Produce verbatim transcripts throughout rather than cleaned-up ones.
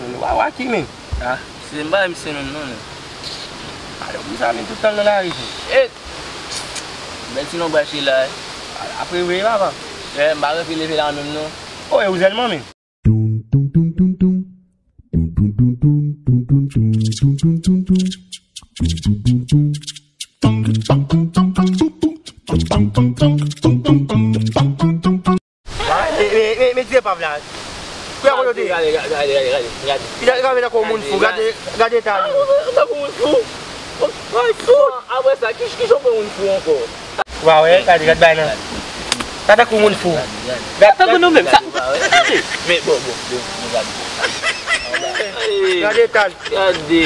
Wa, wa ki menm? Ah, se m pa wè misye menm non, men. Alò, pou sa menm tout tan nan lari, frè. E! Bèl ti lonbraj li la, wi. Apre vre, papa. Frè, m pa renmen leve la menm non. Oh, e ou sèlman menm. Ah, men, men, men, men ti epav la. Kounya kote w te ye? Gade, gade, gade, gade, gade. Li ta, li ta vin tankou yon moun fou. Gade, gade eta li. Ah, ou tankou moun fou. Ou tankou moun fou. Apre sa, ki, ki jan w pran moun fou ankò? Wa wè, gade, gade bagay nan. Sa tankou moun fou. Gade, tankou nou menm, sa. Men, bon, bon, bon, bon, gade. Gade eta l. Gade.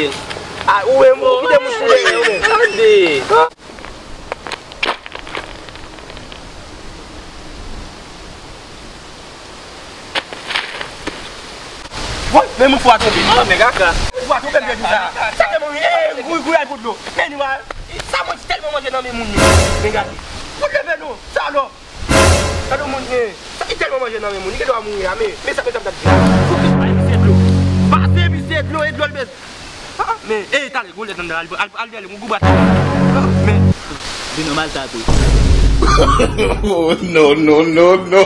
Ah, ou menm, ou kite moun fou dèyè, ou menm. Gade. Woy, men moun fou a tonbe. Oh, men kaka. Moun fou a tonbe, m te di sa. Sa te manje, eh, gouy, gouy, al pou dlo. Men nou a, sa mwen tèlman manje nan men moun yo. Men gade. Fout leve nou, salòp. Gade yon moun, eh, sa ki tèlman manje nan men moun, li gen dwa mouri la, men, men sa, men sa m t ap di. Fout, bay misye dlo. Pase misye dlo, e dlo l bezwen. Ah, men, eh, talè, gwo lèt anndan, al, al, al, al, yon gwo bat. Ah, men. Vin nou maltrate. Oh, no, no, no, no.